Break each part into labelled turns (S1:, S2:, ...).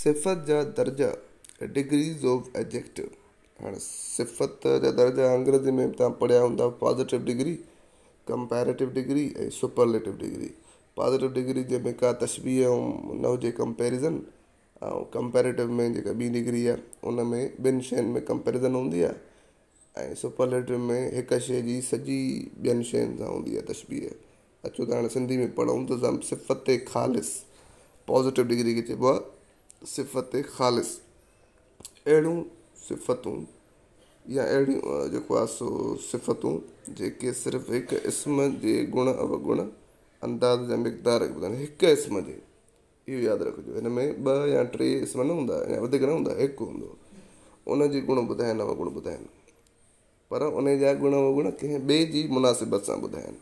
S1: صفت جا درجا، Degrees of Adjective، هاڻي صفت جا درجا انگريزي ۾ به توهان پڙهيا هوندا positive degree, comparative degree ۽ superlative degree. Positive degree جنهن ۾ ڪا تشبيهه نه هجي ڪمپيريزن ۽ ڪمپيريٽو ۾ جيڪا ٻي ڊگري آهي ان ۾ ٻن شين ۾ ڪمپيريزن هوندي آهي ۽ سپرليٽو ۾ هڪ شيء جي سڄي ٻين شين سان هوندي آهي تشبيهه. اچو ته هاڻي سنڌي ۾ پڙهون ته صفت خالص پازيٽو ڊگري کي چئبو آهي صفت خالص اهڙيون صفتون يا اهڙيون جيڪو آهي سو صفتون جيڪي صرف هڪ اسم جي گڻ اوگڻ انداز يا مقدار کي ٻڌائن هڪ اسم جي اهو ياد رکجو هن ۾ ٻه يا ٽي اسم نه هوندا يا وڌيڪ نه هوندا هڪ هوندو ان جي گڻ ٻڌائن اوگڻ ٻڌائن پر انهيء جا گڻ اوگڻ ڪنهن ٻئي جي مناسبت سان ٻڌائين.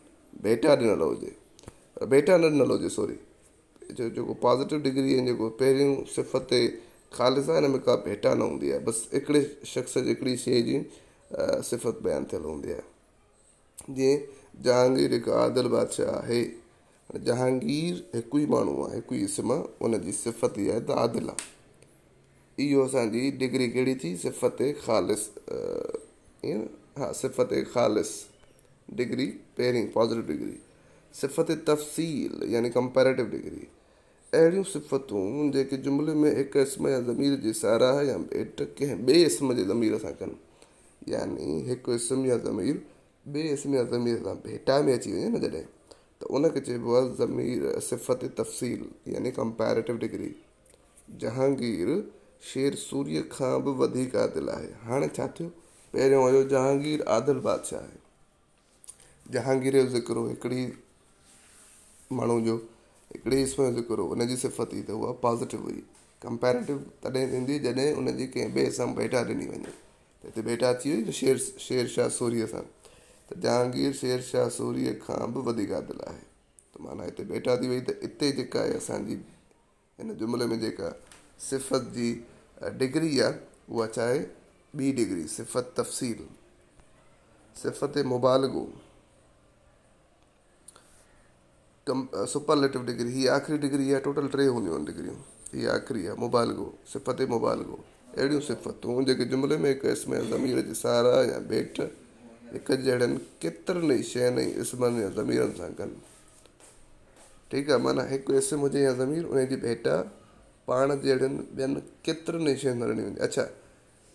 S1: ڀيٽا ڏنل هجي. ڀيٽا نه ڏنل هجي سوري. جو جيڪو پازيٽو ڊگري ۽ جيڪو پهريون صفت خالص آهي ان ۾ ڪا ڀيٽا نه هوندي آهي بس هڪڙي شخص جي هڪڙي شيء جي صفت بيان ٿيل هوندي آهي. جيئن جهانگير هڪ عادل بادشاهه آهي. جهانگير هڪ ئي ماڻهو آهي هڪ ئي اسم آهي ان جي صفت اها آهي ته عادل آهي. اهو اسان جي ڊگري ڪهڙي ٿي صفت خالص ائين نه ها صفت خالص ڊگري پهرين پازيٽو ڊگري صفت تفصيل يعني ڪمپيريٽو ڊگري اهڙيون صفتون جيڪي جملي ۾ هڪ اسم يا ضمير جي ساراهه يا ڀيٽ ڪنهن ٻئي اسم جي ضمير سان ڪن يعني هڪ اسم يا ضمير ٻئي اسم يا ضمير سان ڀيٽا ۾ اچي وڃي نه جڏهن ته ان کي چئبو آهي ضمير صفت تفصيل يعني ڪمپيريٽو ڊگري جهانگير شير سوريء کان به وڌيڪ عادل آهي. هاڻي ڇا ٿيو؟ پهريون هيو جهانگير عادل بادشاهه آهي. جهانگير جو ذڪر هو هڪڙي ماڻهو جو هڪڙي اسم جو ذڪر هو ان جي صفت هئي ته اها پازيٽو هئي. ڪمپيريٽو تڏهن ٿيندي جڏهن ان جي ڪنهن ٻئي سان ڀيٽا ڏني وڃي. ته هتي ڀيٽا اچي وئي نه شير شير شاهه سوريء سان ته جهانگير شير شاهه سوريء کان به وڌيڪ عادل آهي. ته معنيٰ هتي ڀيٽا ٿي وئي ته اتي جيڪا آهي اسان جي هن جملي ۾ جيڪا صفت جي ڊگري آ اها ڇا آهي؟ ٻي ڊگري، صفت تفصيل، صفت مبالغو، سپرليٽو ڊگري، هي آخري ڊگري آ، ٽوٽل ٽي هونديون آهن ڊگريون، هي آخري آ مبالغو، صفت مبالغو، اهڙيون صفتون جيڪي جملي ۾ هڪ اسم يا ضمير جي ساراهه يا ڀيٽ هڪ جهڙن ڪيترن ئي شين ۽ اسمن يا ضميرن سان ڪن. ٺيڪ آ معنيٰ هڪ اسم هجي يا ضمير انهي جي ڀيٽا پاڻ جهڙين ٻين ڪيترن ئي شين سان ڏني وڃي اڇا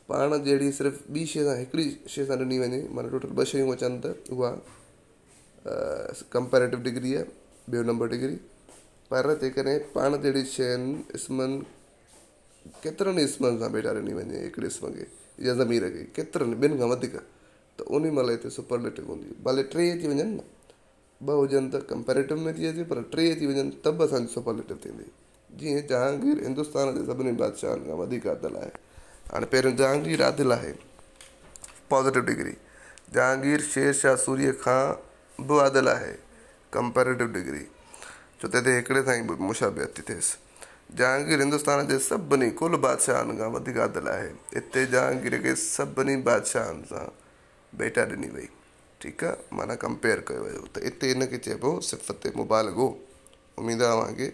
S1: پاڻ جهڙي صرف ٻي شي سان هڪڙي شي سان ڏني وڃي معنيٰ ٽوٽل ٻه شيون اچن ته اها ڪمپيريٽو ڊگري آهي ٻيو نمبر ڊگري پر جيڪڏهن پاڻ جهڙي شين اسمن ڪيترن ئي اسمن سان ڀيٽا ڏني وڃي هڪڙي اسم کي يا ضمير کي ڪيترن ٻن کان وڌيڪ ته انهي مهل هتي سپرليٽو هوندي ڀلي ٽي اچي وڃن نه ٻه هجن ته ڪمپيريٽو ۾ ٿي اچي پر ٽي اچي وڃن ته به اسان جي سپرليٽو ٿيندي. جيئن جهانگير هندستان جي سڀني بادشاهن کان وڌيڪ عادل آهي. هاڻي پهريون جهانگير عادل آهي پازيٽو ڊگري. جهانگير شير شاهه سوريء کان به عادل آهي ڪمپيريٽو ڊگري. ڇو ته هتي هڪڙي سان ئي مشابهت ٿي ٿئيس. جهانگير هندستان جي سڀني ڪل بادشاهن کان وڌيڪ عادل آهي. هتي جهانگير کي سڀني بادشاهن سان ڀيٽا ڏني وئي. ٺيڪ آ معنيٰ ڪمپيئر ڪيو ويو ته اتي ان کي چئبو صفت مبالغو. اميد آ اوهان کي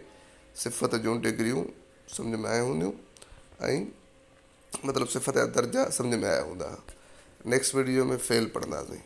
S1: صفت جون ڊگريون سمجهه ۾ آيون هونديون ۽ مطلب صفت جا درجا سمجهه ۾ آيا هوندا. نيڪسٽ وڊيو ۾ فعل پڙهنداسين.